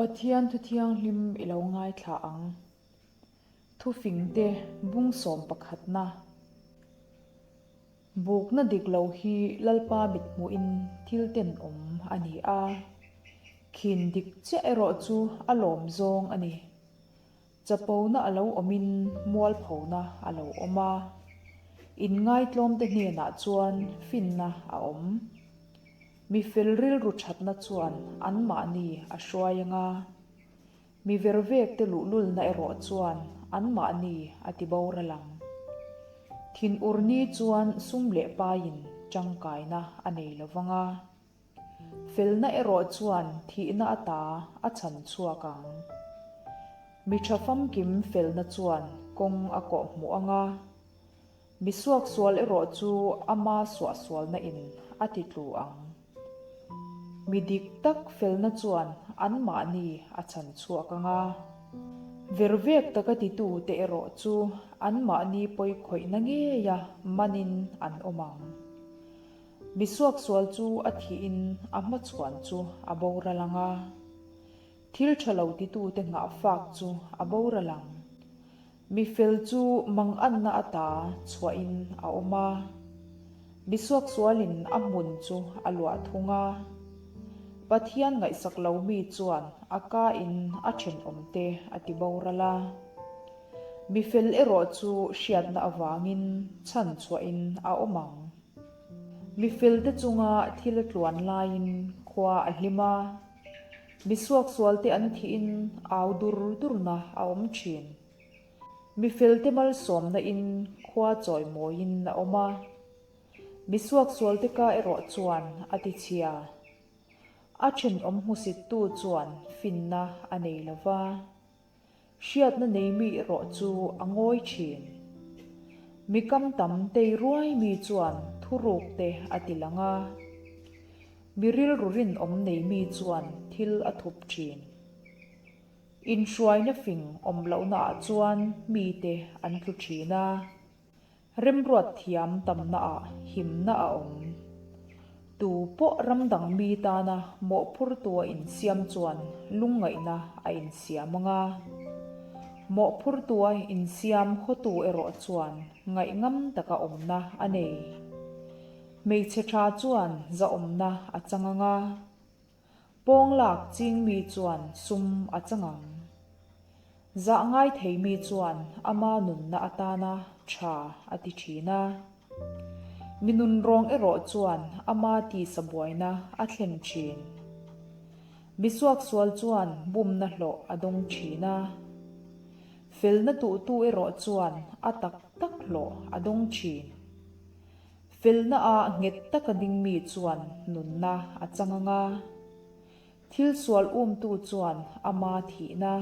Pathian thu thianghlim i lo ngaithla ang. Thufingte bung sawm pakhatna. Bukna dik lo hi Lalpa mithmuhin thil tenawm a ni a, khin dik chiah erawh chu a lawm zawng a ni. Chapona a lo awmin mualphona a lo awm a, inngaitlawmte hnenah chuan finna a awm. Mi fel rilru thatna chuan anmahni a hruai ang a, mi vervekte luhlulna erawh chuan anmahni a ti boral ang. Thinurni chuan sum leh paiin tangkaina a nei lo vang a. Felna erawh chuan thihna ata a chhan chhuak ang. Mi tha famkim felna chuan kawng a kawh hmuh ang a, mi suaksual erawh chu ama suahsualna in a ti tlu ang. Mi dik tak felna chuan anmahni a chhan chhuak ang a, vervek taka titute erawh chu anmahni pawikhawihna ngeia manin an awm ang. Mi suaksual chu a thihin a hmachhuan chu a boral ang a, thil tha lo titute nghahfak chu a boral ang. Mi fel chu manganna ata chhuahin a awm a, mi suaksualin a hmun chu a luah thung a. Pathian ngaihsak lo mi chuan a kain a thenawmte a ti boral a. Mi fel erawh chu hriatna avangin chhan chhuahin a awm ang. Mi felte chunga thil a tluan laiin khua a hlim a, mi suaksualte an thihin au dur durna a awm thin. Mi felte malsawmna in khua chawimawiin a awm a, mi suaksualte ka erawh chuan a tichhia. A thenawm hmusittu chuan finna a nei lo va. Hriatna nei mi erawh chu a ngawi thin. Mi kam tam tei ruai mi chuan thuruk te a ti lang a, mi rilru rinawm nei mi chuan thil a thup thin. Inhruaina fing awm lohnaah chuan mite an tlu thin a. Remruat thiam tamnaah himna a awm. Tu pawh ramdang mi tana mawhphurtu a insiam chuan lungngaihna a insiam ang a. Mawhphurtu a insiam hawtu erawh chuan ngaihngam taka awmna a nei. Hmeichhe tha chuan zahawmna a chang ang a. Pawnglak ching mi chuan sum a chang ang. Zah ngai thei mi chuan ama nunna atana tha a ti thin a. Mi nunrawng erawh chuan ama tisa buaina a thlen thin. Mi suaksual chuan bumna hlawh a dawng thin a. Felna tuhtu erawh chuan a tak tak hlawh a dawng thin. Felna a nghet taka ding mi chuan nunna a chang ang a, thil sual umtu chuan ama thihna.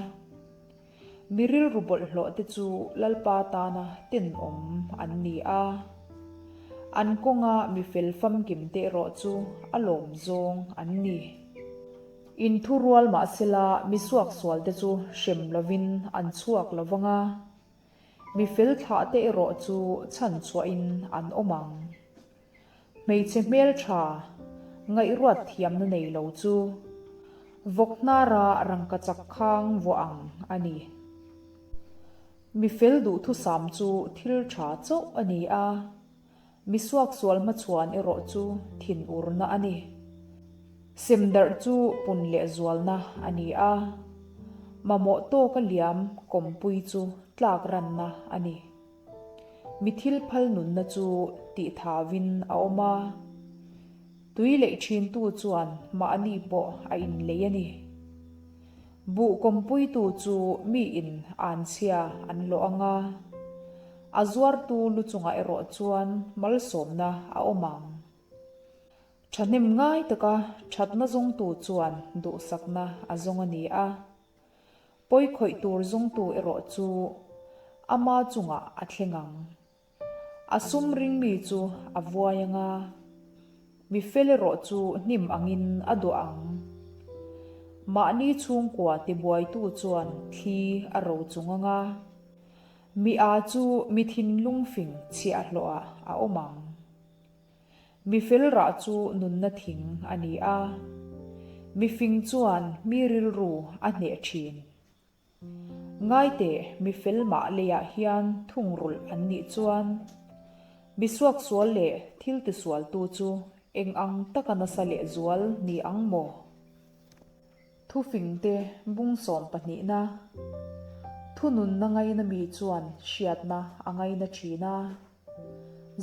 Mi rilru bawlhhlawh te chu Lalpa tana tenawm an ni a, an kawnga mi fel famkim te erawh chu a lawm zawng an ni. Inthurual mahsela mi suaksual te chu hrem lovin an chhuak lo vang a. Mi fel thlah te erawh chu chhan chhuahin an awm ang. Hmeichhe hmeltha, ngaihruat thiamna nei lo chu vawk hnara rangkachak khang vuah ang a ni. Mi fel duhthusam chu thil tha chauh a ni a. Mi suaksual hmachhuan erawh chu thinurna a ni. Semdarh chu pun leh zualna a ni a, mamawh tawka liam kawmpui chu tlak ranna a ni. Mi thil phal nunna chu tihthauin a awm a, tui leih thintu chuan mahni pawh a inlei a ni. Buh kawmpuitu chu miin anchhia an lawh ang a, a zuartu lu chungah erawh chuan malsawmna a awm ang. Thahnem ngai taka thatna zawngtu chuan duhsakna a zawng a ni a, pawikhawih tur zawngtu erawh chu ama chungah a thleng ang. A sum ring mi chu a vuai ang a, mi fel erawh chu hnim angin a duah ang. Mahni chhungkua tibuaitu chuan thli a ro chung ang a, mi a chu mi thinlung fing chhiahhlawhah a awm ang. Mi fel rah chu nunna thing a ni a. Mifing chuan mi rilru a hneh thin. Ngaiteh mi fel mah leiah hian thungrulh an nih chuan mi suaksual leh thil tisualtu chu eng ang taka nasa lehzual ni ang maw? Thufingte bung sawm pahnihna, Thununna ngaina mi chuan hriatna a ngaina thin a,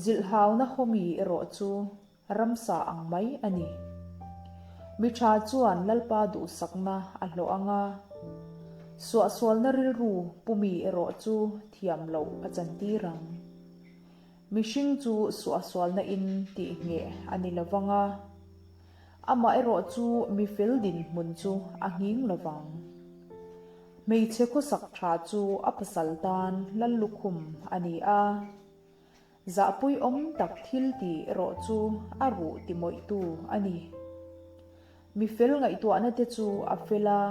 zilhhauna hawmi erawh chu ramsa ang mai a ni. Mi tha chuan Lalpa duhsakna a hlawh ang a, suahsualna rilru pumi erawh chu thiam loh a chantir ang. Mihring chu suahsualna in tih ngheh a ni lo vang a. Amah erawh chu mi fel dinhmun chu a nghing lo vang. Hmeichhe khawsak tha chu a pasal tan Lallukhum a ni a. Zahpui awm tak thil ti erawh chu a ruh timawihtu a ni. Mi fel ngaihtuahna te chu a fel a.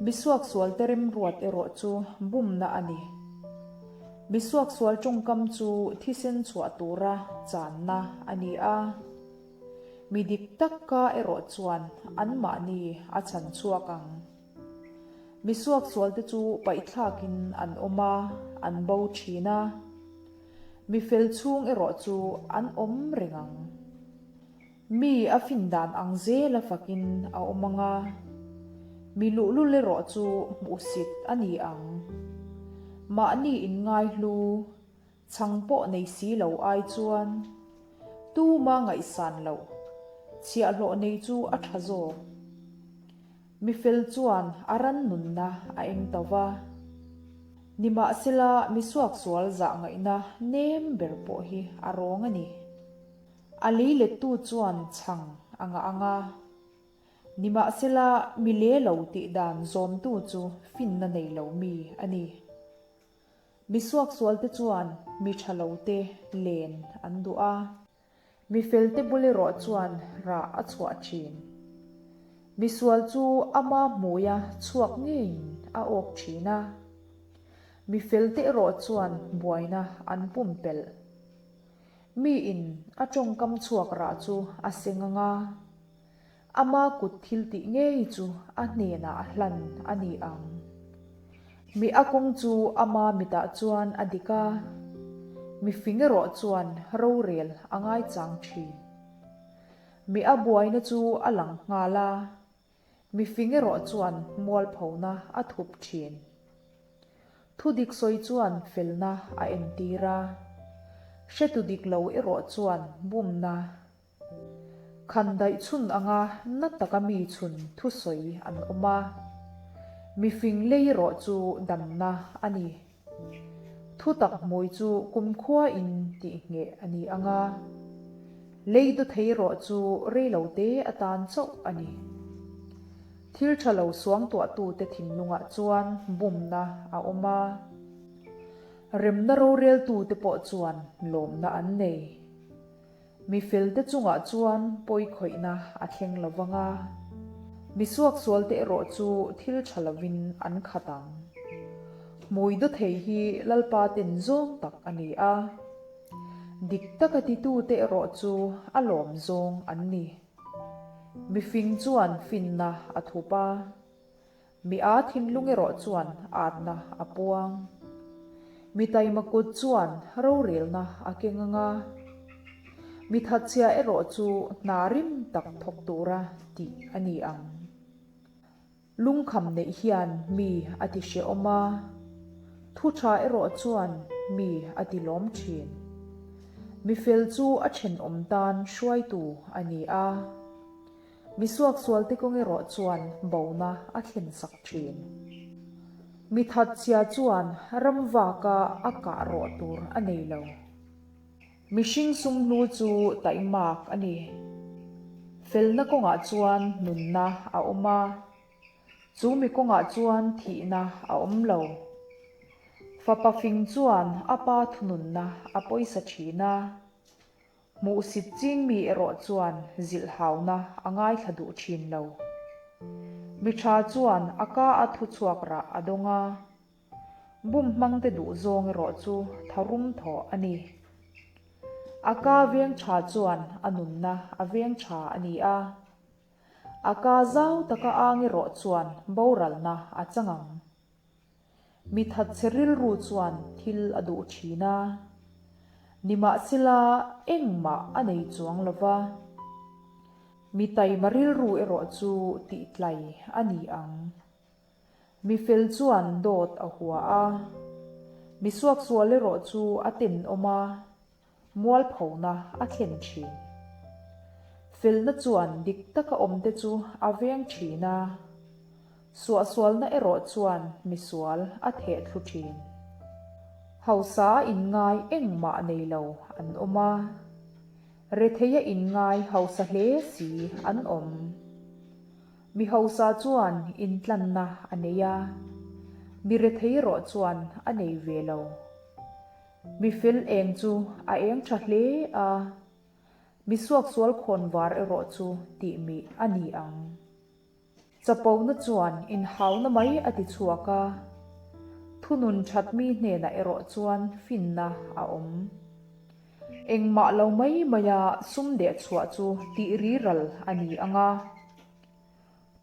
Mi suaksual te remruat erawh chu bumna a ni. Mi suaksual tawngkam chu thisen chhuah tura channa a ni a. Mi dik tak ka erawh chuan anmahni a chhan chhuak ang. Mi suaksual te chu paihthlakin an awm a, an bo thin a. Mi fel chhung erawh chu an awm reng ang. Mi a fin dan ang zela fakin a awm ang a, mi luhlul erawh chu hmuhsit a ni ang. Mahni inngaihlu chhang pawh nei si lo ai chuan tuma ngaihsan loh chhiahhlawh nei chu a tha zawk. Mi fel chuan a ran nunna a eng to va. Nimahsela mi suaksual zah ngaihna nem ber pawh hi a rawng a ni. A lei lettu chuan chhang a ngah ang a. Nimahsela mi le lo tih dan zawmtu chu finna nei lo mi a ni. Mi suaksualte chuan mi tha lote len an duh a. Mi felte bul erawh chuan rah a chhuah thin. Mi sual chu ama hmuia chhuak ngeiin a awk thin a. Mi felte erawh chuan buaina an pumpelh. Miin a tawngkam chhuak rah chu a seng ang a. Ama kut thil tih ngei chu a hnenah a hlan a ni ang. Mi a kawng chu ama mitah chuan a dik a, mi fing erawh chuan rorel a ngaichang thin. Mi a buaina chu a lang nghal a, mi fing erawh chuan mualphona a thup thin. Thu dik sawi chuan felna a entir a, hretu dik lo erawh chuan bumna Khan daih chhun anga na taka mi chhun thusawi an awm a, mifing lei erawh chu damna a ni. Thutak hmui chu kumkhua in tih ngheh a ni ang a, lei dawthei erawh chu reilote atan chauh a ni. Thil tha lo suangtuahtute thinlungah chuan bumna a awm a, remna roreltute pawh chuan lawmna an nei. Mi felte chungah chuan pawi khawihna a thleng lo vang a, mi suaksualte erawh chu thil tha lovin an khat ang. Hmui dawthei hi Lalpa ten zawng tak a ni a, dik taka titute erawh chu a lawm zawng an ni. Mifing chuan finna a thup a. Mi a thinlung erawh chuan atna a puang. Mi taima kut chuan rorelna a keng ang a, mi thatchhia erawh chu hna rim tak thawk tura tih a ni ang. Lungkham neih hian mi a ti hrehawm a, thu tha erawh chuan mi a ti lawm thin. Mi fel chu a thenawm tan hruaitu a ni a. Mi suaksualte kawng erawh chuan bona a thlen sak thin. Mi thatchhia chuan ramvaka a kah rawh tur a nei lo. Mihring sumhnu chu taihmak a ni. Felna kawngah chuan nunna a awm a, chu mi kawngah chuan thihna a awm lo. Fapa fing chuan a pa thununna a pawisa thin a. Hmuhsit ching mi erawh chuan zilhhauna a ngaithla duh thin lo. Mi tha chuan a ka a thu chhuak rah a dawng a, bum hmangte duh zawng erawh chu tharum thawh a ni. A ka veng tha chuan a nunna a veng tha a ni a. A ka zau taka ang erawh chuan boralna a chang ang. Mi thatchhe rilru chuan thil a duh thin a, nimahsela engmah a nei chuang lo va. Mi taima rilru erawh chu tihtlai a ni ang. Mi fel chuan dawt a hua a, mi suaksual erawh chu a tenawm a, mualphona a thlen thin. Felna chuan dik taka awmte chu a veng thin a, suahsualna erawh chuan misual a theh thlu thin. Hausa a inngai engmah nei lo an awm a, retheia inngai hausa hle si an awm. Mi hausa chuan intlanna a nei a, mi rethei erawh chuan a nei ve lo. Mi fel eng chu a eng tha hle a, mi suaksual khawn var erawh chu tihmih a ni ang. Chapona chuan inhauna mai a ti chhuak a, thunun that mi hnenah erawh chuan finna a awm. Engmah lo mai maia sum deh chhuah chu tih riral a ni ang a.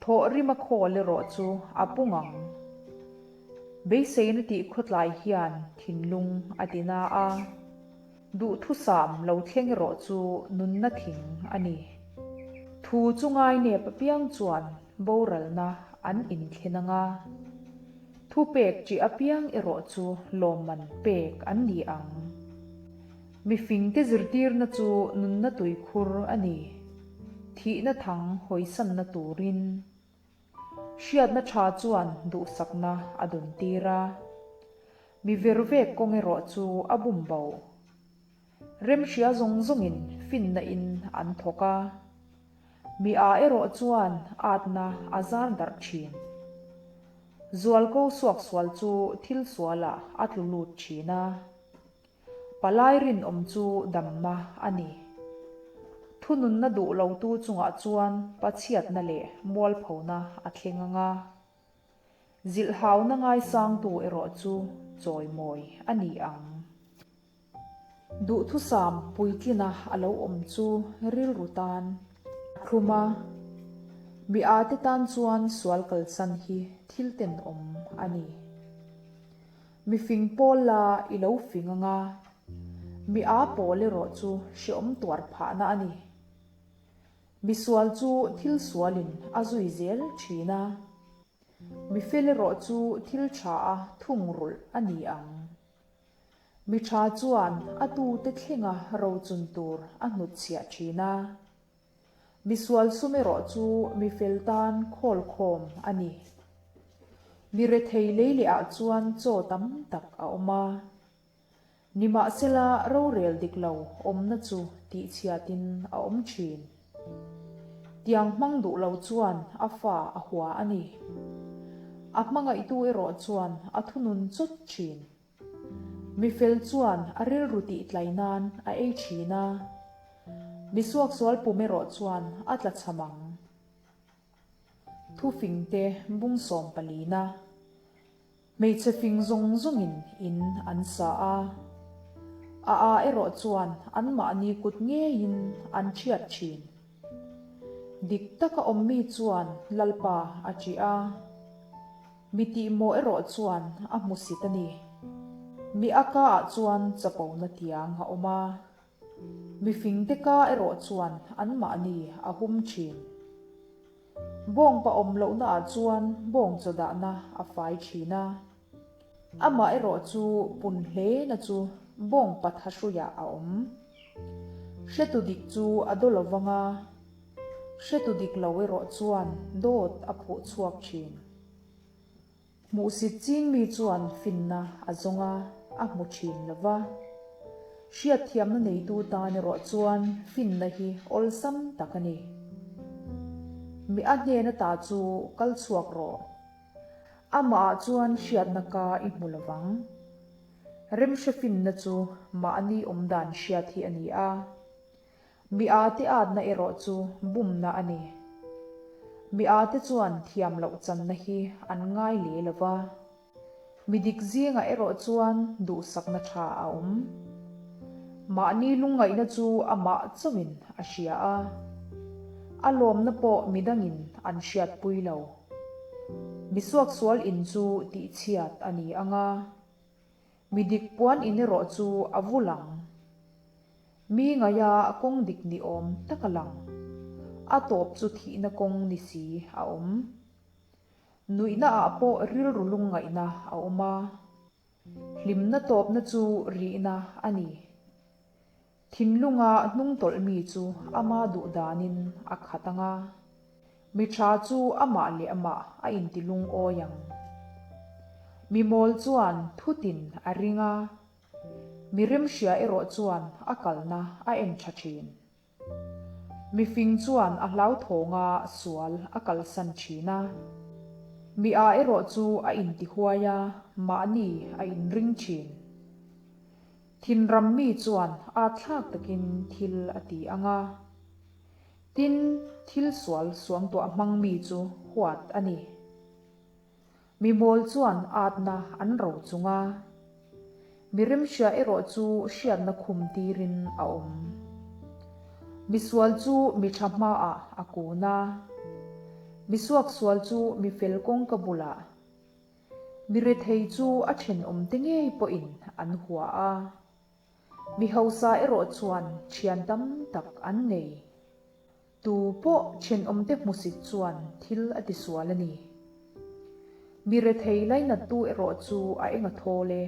Thawh rima khawl erawh chu a pung ang. Beiseina tih khawtlai hian thinlung a ti na a, duhthusam lo thleng erawh chu nunna thing a ni. Thu chu ngainep apiang chuan boralna an inthlen ang a, thupek ṭih apiang erawh chu lawmman pek an ni ang. Mifingte zirtirna chu nunna tuikhur a ni. Thihna thang hawisanna turin hriatna tha chuan duhsakna a dawn tir a, mi vervek kawng erawh chu a bum bo. Remhria zawng zawngin finna in an thawk a, mi a erawh chuan atna a zar darh thin. Zualko suaksual chu thil sualah a tlu lut thin a. Palai rinawm chu damna a ni. Thununna duh lotu chungah chuan pachhiatna leh mualphona a thleng ang a. Zilhhauna ngaisangtu erawh chu chawimawi a ni ang. Duhthusam puitlina a lo awm chu rilru tan a thlum a, mi ate tan chuan sual kalsan hi thil tenawm a ni. Mi fing pawl la i lo fing ang a, mi aa pawl erawh chu hreawm tuar phahna a ni. Mi sual chu thil sualin a zui zel thin a, mi fel erawh chu thil tha a thungrulh a ni ang. Mi tha chuan a tute thlenga rochun tur a hnutchhiah thin a. Misual sum erawh chu mi fel tan khawlkhawm a ni. Mi rethei lei leh ah chuan chaw tam tak a awm a. Nimahsela rorel dik lo awmna chu tihchhiatin a awm thin. Tiang hmang duh lo chuan a fa a hua a ni. A hmangaihtu erawh chuan a thunun chawt thin. Mi fel chuan a rilru tih tlai nan a ei thin a, mi suaksual pum erawh chuan a tla cham ang. Thufingte bung sawm palina, Hmeichhe fing zawng zawngin in an sa a, a a erawh chuan anmahni kut ngeiin an thiat thin. Dik taka awmmi chuan Lalpa a ṭih a. Mi tihmawh erawh chuan a hmusit a ni. Mi a ka ah chuan chapona tiang a awm a, mi fingte ka erawh chuan anmahni a hum thin. Bawngpa awm lohna ah chuan bawng chaw dahna a fai thin a, amah erawh chu pun hle na chu bawngpa thahruiah a awm. Hretu dik chu a daw lovang a. Hretu dik lo erawh chuan dawt a phuh chhuak thin. Hmuhsit ching mi chuan finna a zawng a, a hmu thin lo va. Hriatthiamna neitu tan erawh chuan finna hi awlsam tak a ni. Mi a hnen ata chu kal chhuak rawh. Amahah chuan hriatna ka i hmu lo vang. Remhre finna chu mahni awmdan hriat hi a ni a. Mi ate atna erawh chu bumna a ni. Mi ate chuan thiam loh channa hi an ngai le lo va. Mi dik zingah erawh chuan duhsakna tha a awm. Mahni lungngaihna chu amah chauhin a hria a. A lawmna pawh midangin an hriatpui lo. Mi suaksual in chu tihchhiat a ni ang a, mi dik puan in erawh chu a vul ang. Mi ngaia kawng dik ni awm tak a lang. A tawp chu thihna kawng ni si a awm. Nuihna ah pawh rilru lungngaihna a awm a. Hlimna tawpna chu rihna a ni. Thinlunga hnungtawlh mi chu ama duh danin a khat ang a, mi tha chu amah leh amah a inti lungawi ang. Mi mawl chuan thutin a ring a, mi remhria erawh chuan a kalna a en tha thin. Mifing chuan a hlauthawng a sual a kalsan thin a. Mi a erawh chu a intihuai a, mahni a inring thin. Thinram mi chuan âtthlâk takin thil a ti ang a. Tin, thil sual suangtuah hmang mi chu huat a ni. Mi mawl chuan âtna an ro chung a, mi remhria erawh chu hriatna khum tirin a awm. Mi sual chu mi tha hmaah a kun a, mi suaksual chu mi fel kawngka bulah. Mi rethei chu a thenawmte ngei pawhin an hua a, mi hausa erawh chuan thian tam tak an nei. Tu pawh thenawmte hmusit chuan thil a tisual a ni. Mi rethei lainattu erawh chu a eng a thawl e.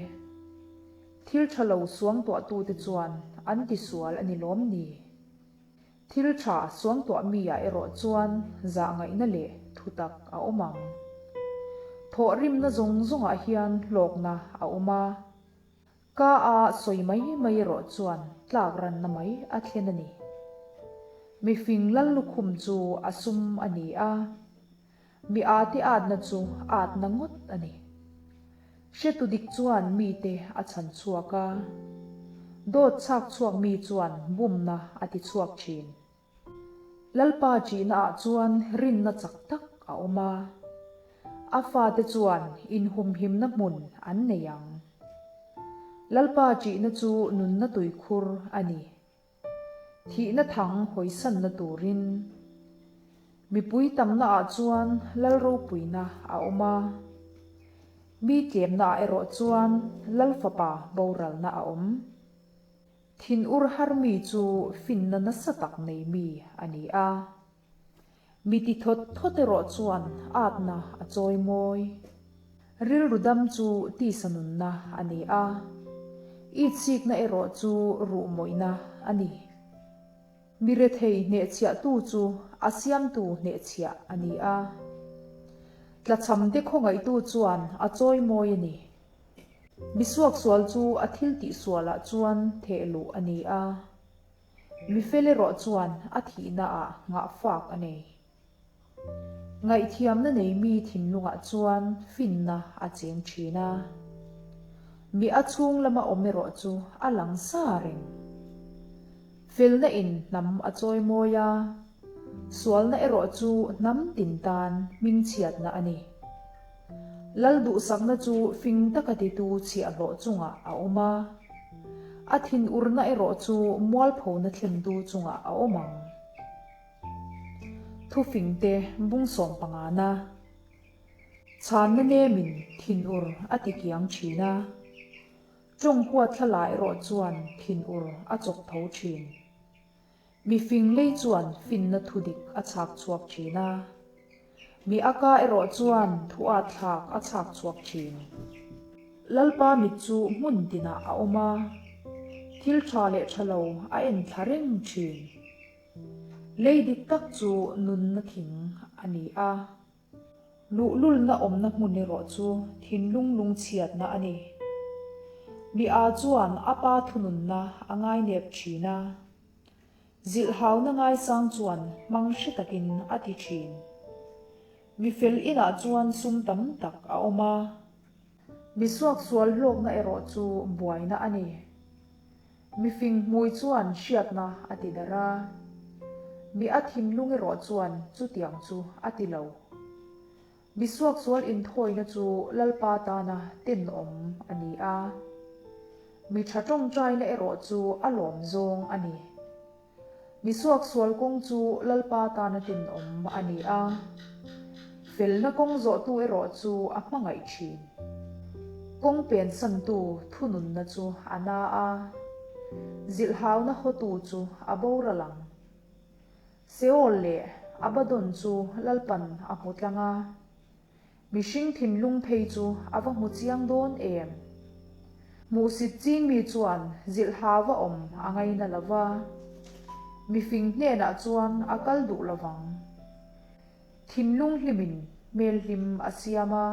Thil tha lo suangtuahtute chuan an tisual a ni lawm ni? Thil tha suangtuah mi-ah erawh chuan zahngaihna leh thutak a awm ang. Thawhrimna zawng zawngah hian hlawkna a awm a. Ka a sawi mai mai erawh chuan tlak ranna mai a thlen a ni. Mifing lal lukhum chu a sum a ni a, mi ate atna chu atna ngawt a ni. Hretu dik chuan mite a chhan chhuak a, dawt chhak chhuak mi chuan bumna a ti chhuak thin. Lalpa ṭihna ah chuan rinna chak tak a awm a, a fate chuan inhumhimna hmun an nei ang. Lalpa ṭihna chu nunna tuikhur a ni. Thihna thang hawisanna turin mipui tamna ah chuan Lal ropuina a awm a, mi tlemna ah erawh chuan Lal fapa boralna a awm. Thinur har mi chu finna nasa tak nei mi a ni a. Mi ti thawt thawt erawh chuan atna a chawi mawi. Rilru dam chu tisa nunna a ni a, itsikna erawh chu ruh mawihna a ni. Mi rethei hnehchhiahtu chu a siamtu hnehchhiah a ni a, tlachhamte khawngaihtu chuan a chawi mawi a ni. Mi suaksual chu a thil tihsualah chuan theh luh a ni a, mi fel erawh chuan a thihnaah nghahfak a nei. Ngaihthiamna nei mi thinlungah chuan finna a cheng thin a, mi a chhung lama awm erawh chu a lang sa reng. Felna in hnam a chawi mawi a, sualna erawh chu hnam tin tan hmingchhiatna a ni. Lal duhsakna chu fing taka titu chhiahhlawh chungah a awm a, a thinurna erawh chu mualphona thlentu chungah a awm ang. Thufingte bung sawm pangana chhanna nemin thinur a ti kiang thin a, tawng huat thla erawh chuan thinur a chawk tho thin. Mifing lei chuan finna thu dik a chhak chhuak thin a, mi a ka erawh chuan thu at thlak a chhak chhuak thin. Lalpa mit chu hmun tinah a awm a, thil tha leh tha lo a en thla reng thin. Lei dik tak chu nunna thing a ni a, luhlulna awmna hmun erawh chu thinlung lungchhiatna a ni. Mi a chuan a pa thununna a ngainep thin a, zilhhauna ngaisang chuan hmang hre takin a ti thin. Mi fel inah chuan sum tam tak a awm a, mi suaksual hlawkna erawh chu buaina a ni. Mifing hmui chuan hriatna a ti darh a, mi a thinlung erawh chuan chutiang chu a ti lo. Mi suaksual inthawina chu Lalpa tana tenawm a ni a, mi tha tawngtaina erawh chu a lawm zawng a ni. Mi suaksual kawng chu Lalpa tana tinawm a ni a, felna kawng zawhtu erawh chu a hmangaih thin. Kawng pensantu thununna chu a na a, zilhhauna hawtu chu a boral ang. Seol leh Abaddon chu Lalpan a hmu tlang a. Mihring thinlung phei chu a va hmu chiang dawn em? Hmuhsit ching mi chuan zilhhau a awm a ngaina lo va, mifing hnenah chuan a kal duh lo vang. Thinlung hlimin hmel hlim a siam a,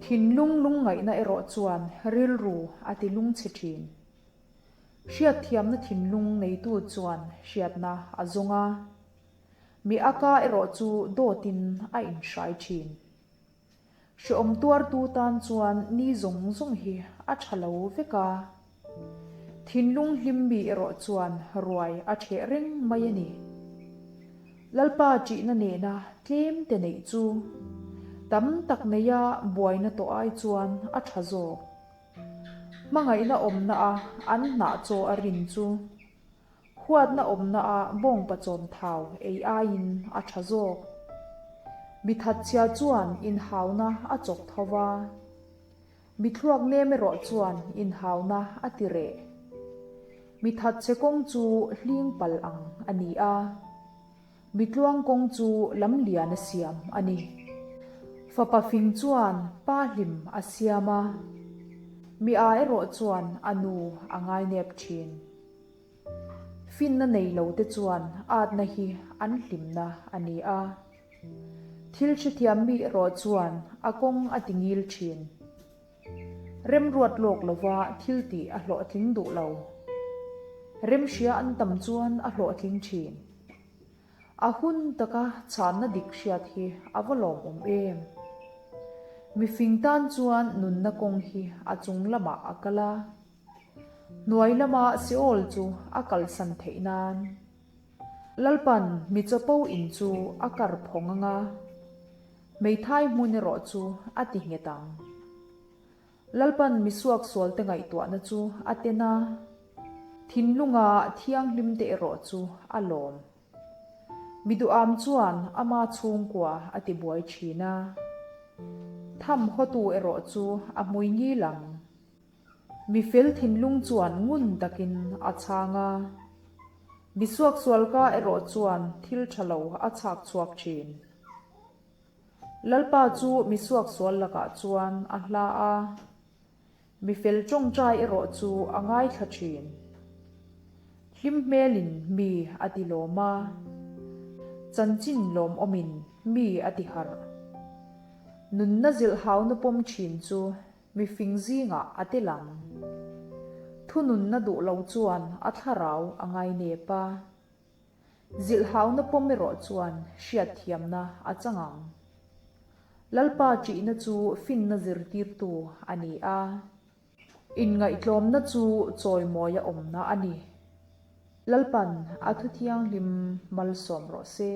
thinlung lungngaihna erawh chuan rilru a ti lungchhe thin. Hriatthiamna thinlung neitu chuan hriatna a zawng a. Mi a ka erawh chu dawtin a inhrai thin. Hreawm tuartu tan chuan ni zawng zawng hi a tha lo vek a. Thinlung hlim mi erawh chuan ruai a theh reng mai a ni. Lalpa ṭihna nena tlem te neih chu tam tak neia buaina tawh ai chuan a tha zawk. Hmangaihna awmna a an hnah chaw a rin chu Huatna awmna ah bawngpa chawm thau ei aiin a tha zawk. Mi thatchhia chuan inhauna a chawk tho va, mi thluak nem erawh chuan inhauna a ti reh. Mi thatchhe kawng chu hling pal ang a ni a. Mi tluang kawng chu lam lian a siam a ni. Fapa fing chuan pa hlim a siam a, mi a erawh chuan a nu a ngainep thin. Finna nei lo te chuan atna hi an hlimna a ni a. Thil hrethiam mi erawh chuan a kawng a ti ngil thin. Remruat lawk lova thil tih a hlawhtling duh lo. Remhria an tam chuan a hlawhtling thin. A hun taka chhanna dik hriat hi a va lawmawm em? Mifing tan chuan nunna kawng hi a chung lamah a kal a. Hnuai lama Seol chu a kalsan theih nan Lalpan mi chapo in chu a kar phawng ang a, hmeithai hmun erawh chu a ti nghet ang. Lalpan mi suaksualte ngaihtuahna chu a ten a, thinlunga thianghlimte erawh chu a lawm. Mi duham chuan ama chhungkua a ti buai thin a, tham hawtu erawh chu a hmui ngil ang. Mi fel thinlung chuan ngun takin a chhang a, mi suaksualka erawh chuan thil tha lo a chhak chhuak thin. Lalpa chu mi suaksual lakah chuan a hla a, mi fel tawngtai erawh chu a ngaithla thin. Hlim hmelin mi a ti lawm a, chanchin lawmawmin mi a ti harh. Nunna zilhhauna pawm thin chu Mi fing zingah a tel ang. Thununna duh lo chuan a thlarau a ngainep a. Zilhhauna pawm erawh chuan hriatthiamna a chang ang. Lalpa ṭihna chu finna zirtirtu a ni a. Inngaihtlawmna chu chawimawia awmna a ni. Lalpan a thuthianghlim malsawm rawh se.